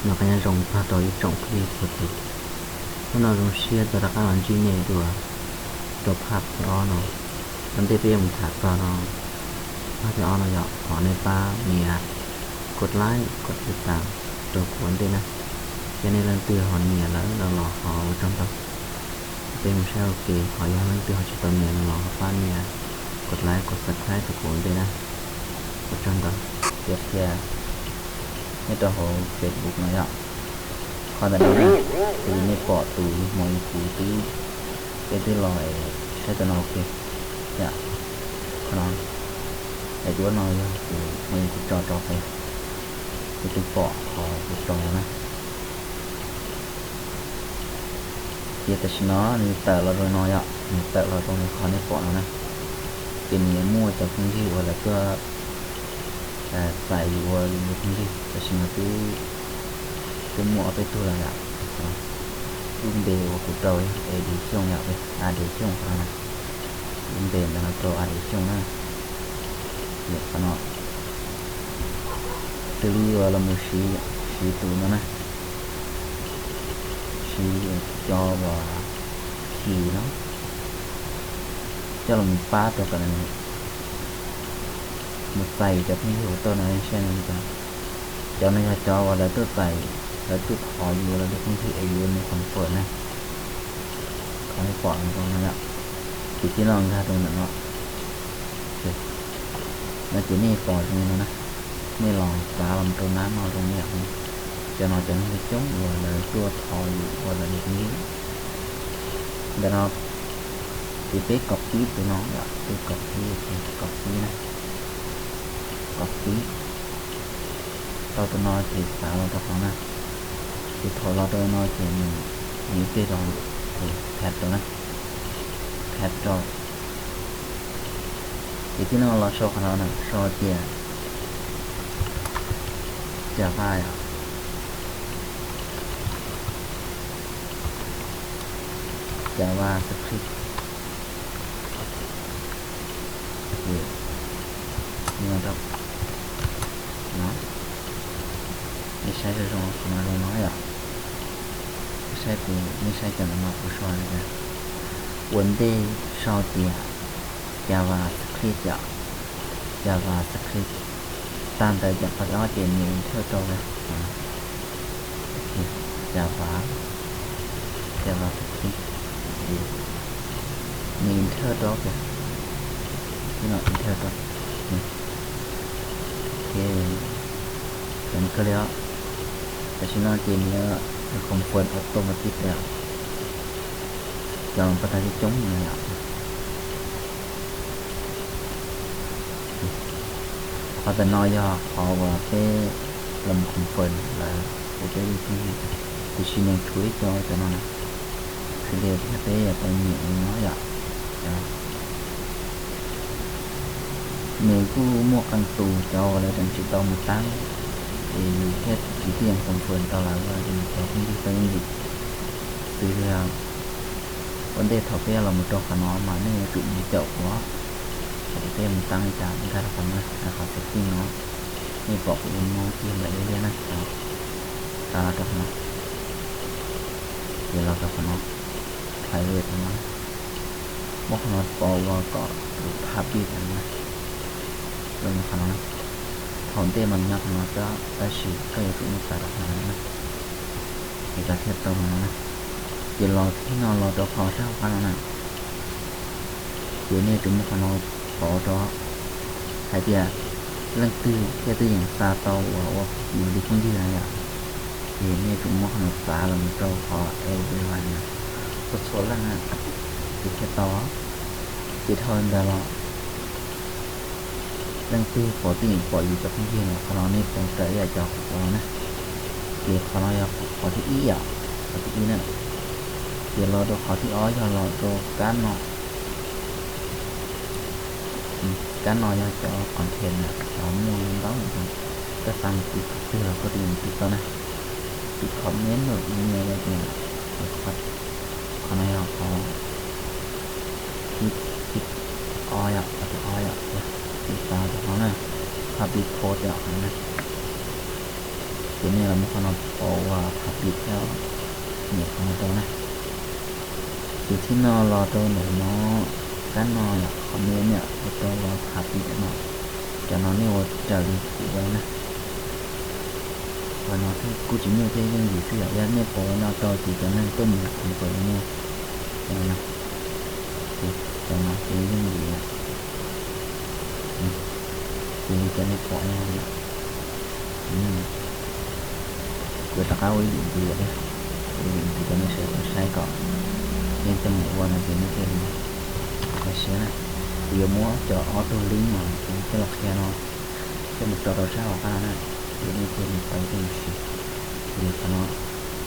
Nyob zoo tag rau ib tsoom phooj ywg txhua tus, hnub no zoo siab tau rov qab los ntsib nej dua rau phab thib ob no. Ua ntej peb yuav mus tham txog no, phab thib ob no yog thov nej pab nias kos like kos tiv tam rau kuv ua ntej na. Yog nej leej twg ho nias lawm no los ho ua tsaug ntau. Peb mus saib ua ke, ho yog leej twg ho tsis tau nias no los ho pab nias kos like kos subscribe rau kuv ua ntej na. Ua tsaug ntau. Tias qhia nyob rau hauv Facebook no yom. Qhov ntawm no, tus nej pom tus hmov ib kuv twb, peb twb los saib tus no ua ke. Yom, qhov no, daim duab no yog tus hmov ib kuv tso rau peb, peb twb pom qhov kuv tso no na. Ces tam sim no nws tawm los rau no yom, nws tawm los rau qhov nej pom no na. Ces nws yuav muaj cov phooj ywg uas lawv tuaj txais yus ua yus li phooj ywg, tam sim no twb, twb muaj ob peb tug lawm yom. Lub npe uas kuv rau yog A D Xyooj yom, A D Xyooj qhov no na. Lub npe ntawm no rau A D Xyooj na. Ces qhov no twb li uas los mus siv, siv tus no na, siv cov uas khi no coj los mus pab rau kom nws mus txais cov phooj ywg uas tuaj no, saib no. Cov no yog cov uas lawv tuaj txais, lawv tuaj thov yus ua lawv li phooj ywg es yus ua nws confirm na. Qhov nej pom rau no yom, ces thiaj li nkag rau ntawm no. No ces nej pom zoo li no na, nej los txav los rau nab no zoo li yam no. Cov no cov neeg coob uas lawv tuaj thov yus ua lawv li phooj ywg. Ntawm no ces peb copy tus no yom, peb copy, copy na, copy tau tus no ces xav los rau qhov na. Ces thaum los rau no ces nws, nws ib pliag rau ces paste rau na, paste rau. Ces tib no los sau qhov no na, sau tias Java yom, JavaScript. Ces no, nej saib zoo zoo qhov no zoo no yom. Nej saib kuv, nej saib cov no kuv sau li cas. Ua ntej sau tias JavaScript yom, JavaScript. Tag ntawd ces qhov thib ob ces nws enter rau, Java, JavaScript, nws enter rau, tib no enter rau. Ok, ceev kawg li os. Tam sim no ces nws confirm automatic li os. Cov pas tas coob coob no yom. Qhov ntawm no yog qhov uas peb los confirm lawv ua peb li phooj ywg, tiam sis nws tshuav ib co cov no na, xws li yog peb yuav tau nyiam li no yom. Nws kuj muaj qee tus cov uas lawv tseem tsis tau mus tab, es yus thiaj tsis tib zoo confirm tau lawv ua yus cov phooj ywg tau yooj yim. Xws li ua ntej thaum peb los mus rau qhov no mas nej yuav tsum mus caum kuv, hais tias peb mus tab li cas nkag rau qhov no, qhov setting no, nej pom kuv ua mouse cig nplaim liab liab na, xav los rau qhov no, ces los rau qhov no, private qhov no, muab qhov no pauv ua kom tus public no na, los mus qhov no na. Thaum ntej mas nyob qhov no xwb, tab sis koj yuav tsum mus txav rau qhov no na, es koj thiaj tau qhov no na. Ces los tib no los rau qhov sab hauv qab no na, ces nej yuav tsum muab qhov no pauv rau, hais tias leej twg thiaj twb yeem xa tau uas ua yus li phooj ywg na yom. Ces nej yuav tsum muab qhov no txav los mus rau qhov everyone na, txhua txhua leej na, ces thiaj tau. Ces dhau ntawd los leej twg pom twb yeem pom yus cov phooj ywg no, qhov no nej teev raws ib yam cov kuv pauv no na. Ces qhov no yog qhov thib ib yom, qhov thib ib na. Ces los rau qhov thib ob yog los rau kab no. Kab no yog cov content na, cov muaj ntau ntau, koj xav mus twv qhov twg los koj twb yeej twv tau na. Ces comment no ib me tias, qhov no yog qhov thib, thib ob yom, qhov thib ob yom, ces xav rau qhov na, public post yom, qhov no na. Ces nej los muab qhov no pauv ua public thiab, nyem qhov no rau na. Ces thib no los rau ntawm no, kab no yom, qhov me me ua rau ua public no, cov no nej ua raws li kuv ua na. Ua no thiab kuj tsis nyuaj thiab, yooj yim xwb yom. Yog nej pauv no rau ces cov neeg tuaj mus confirm li nej. Cov no ces yooj yim yom. Ces li cov nej pom no yom. Kuv rov qab ua ib lwm ntxiv, ua ib lwm ntxiv rau nej sawv daws tau saib kom nej tej mus ua no ces nej thiaj li nkag siab na. Kuv yuav muab cov ob tug link uas kuv coj los qhia no coj mus tso rau sab hauv qab no na, ces nej thiaj li pais thiaj li siv. Ces li qhov no,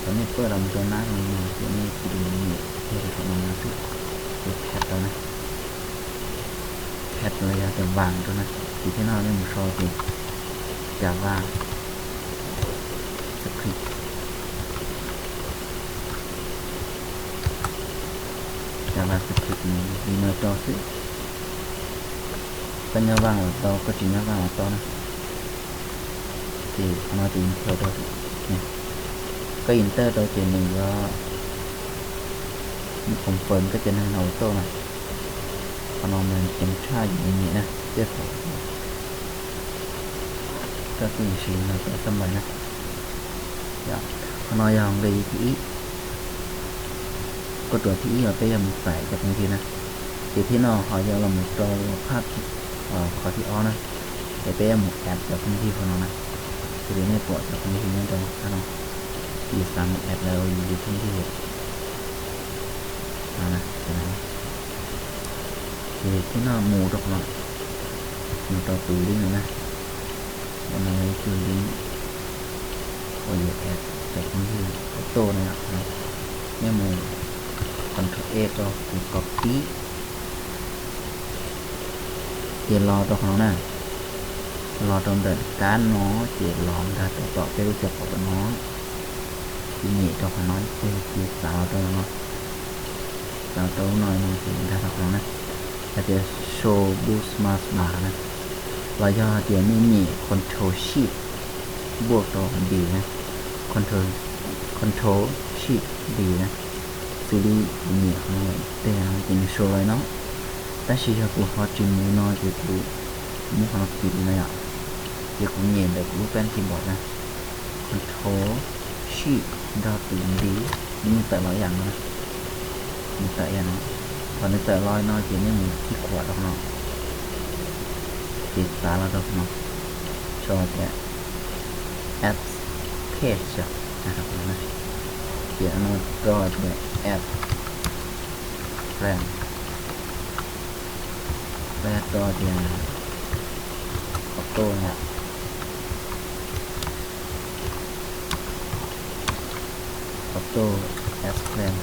thaum nej pawj los mus rau nab no no ces nej cia li nyem kiag li qhov no no xwb, ces thaij rau na, thaij los yog tias vam rau na, ces thib no nej mus sau tias JavaScript, JavaScript li no rau xwb. Koj nyob vaj los tau, koj tsis nyob vaj los tau na. Ces qhov no ces enter rau, koj enter rau ces nws yuav confirm koj cov neeg no ua tau na. Qhov no mas ceev tshaj yus nyem na, tej thaum koj twb siv no rau xab npais na. Qhov no yog nqi thib ib, koj ruam thib ib uas peb yuav mus tải cov phooj ywg na. Ces thib no ho yuav los mus rau phab qhov thib ob na, es peb yuav mus add cov phooj ywg qhov no na. Ces li nej pom cov phooj ywg nyob rau qab no, yus xav mus add lawv ua yus li phooj ywg. Ces thib no mus rau qhov no, mus rau tus link no na. Qhov no yog ib tug link uas yus add cov phooj ywg auto na. Nej mus control A rau, ces copy, ces los rau qhov no na, los rau ntawm kab no, ces los nkag rau tom peb lub cov pom no, ces nyem rau qhov no ib teg, ces xav los rau no, xav los rau lub no no ces nkag rau qhov no na, hais tias show bookmarks bar na, los yog hais tias nej nyem control shift book rau D na, control, control shift D na, xws li kuv nyem qhov no ib teg no ces nws show los no. Tab sis yog kuv ho tsis mus no ces kuv muab qhov no kis li no yom, ces kuv nyem ntawm kuv lub peb keyboard na, control shift nrog tus D, nws tawm los ib yam no na, nws tawm ib yam no. Thaum nws tawm los no ces nej mus thib khuam rau qhov no, ces xav los rau qhov no, sau tias apps page, ces no rau tias app plan, peb rau tias auto na, auto apps plan.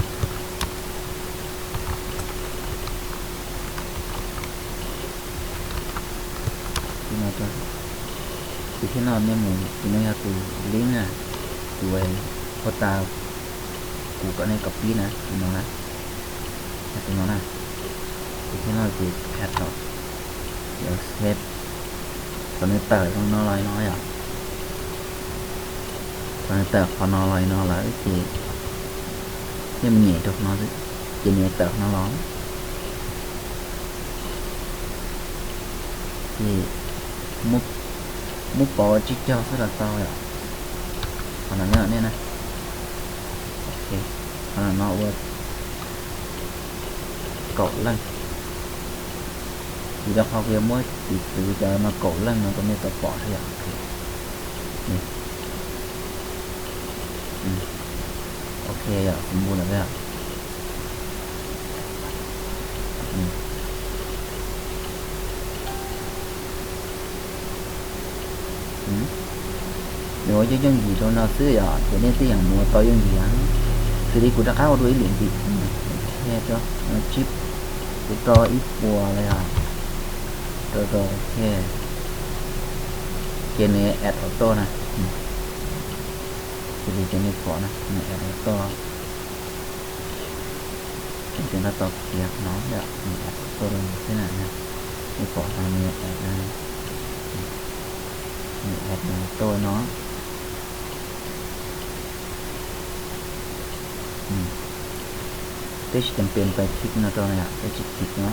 Ces thib no nej mus, ces no yog tus link na, tus hauv tas kuv kom nej copy na, tus no na, tus no na. Ces thib no ces paste rau, ces save. Thaum nws tawm zoo no los no yom, thaum nws tawm qhov no los no lawm ces nej mus nyem rau qhov no xwb, ces nws tawm qhov no los. Ces muab pauv tsib caug xwb los tau yom. Qhov no nyob nej na. Ok, qhov no no ua kaum leej. Vim rau qhov kuv yuav muab piv txwv cov no kaum leej no rau nej tau pom xwb yom. Ok, yog xim npu ntawm yom. Nws ua yooj yooj yim rau no xwb yom, ces nej twb yeej mus ua tau yooj yim. Xws li kuv rov qab ua dua ib lwm ntxiv, qhia rau tsib, kuv rau ib puas los yog rau rau, ok, ces nws add auto na. Xws li cov nej pom na, nws add auto. Ces nws tab tom khiav qhov no yom, nws add auto rau nws xwb na. Nej pom no nws add na, nws add nws auto no. Peb tsis cam pes pais thib no rau na, peb tsis thib no.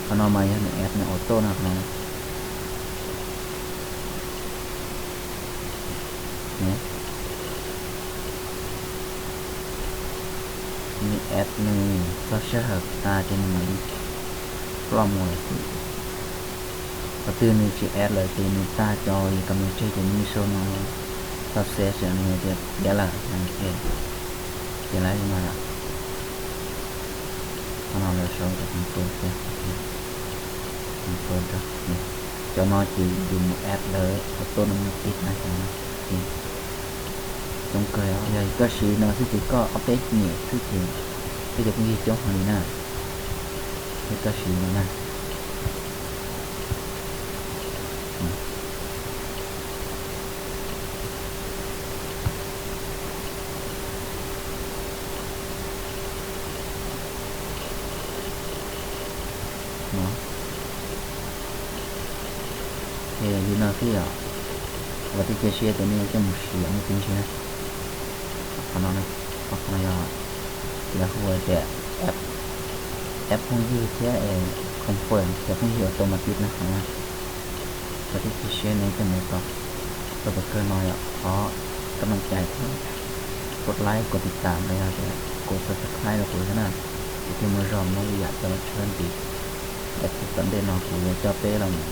Qhov no mas yog nws add nws auto no, qhov no. Nws add nws txog sij hawm tas ces nws mam li ploj mus lawm xwb. Qhov twg nws tsis add lawm ces nws tag cov icon no tseg ces nws yeej sau no, sau save ces nws tias piav lawm no ces, ces lawv no yom. Qhov no lawv sau tias control C, control C. Cov no ces yus mus add lawv auto no mus tib na, cov no. Coob kawg, yog koj siv no xwb ces koj ob peb nyuam xwb ces peb cov phooj ywg coob heev li na. Yog koj siv no na. Ces li no xwb yom. Ua tib cia siab tias nej coj mus siv muaj txiaj ntsig na. Qhov no, qhov no yog lawv hu tias app phooj ywg thiab confirm cov phooj ywg automatic na qhov no. Ua tib cia siab nej coj mus tau. Tau pes kawg no yom, thov kab laj cai thiab kos like kos tiv tam los yog tias kos subscribe rau kuv thiab na. Kuv thiaj muaj zog muab lwm yam coj los tshawb ntxiv. Daim clip tom ntej no kuv yuav coj peb los mus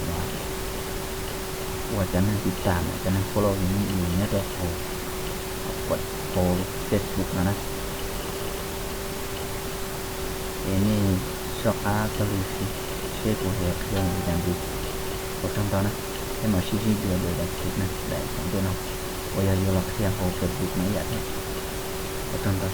ua cov neeg tiv tam, cov neeg follow yus nyob rau hauv, hauv Facebook no na. Es nej soj qab taug lw seb kuv yuav qhia li cas ntxiv. Ua tsaug ntau na, peb mam sib ntsib dua lwm daim clip na, daim tom ntej no uas yog yuav los qhia hauv Facebook no ib yam thiab. Ua tsaug ntau.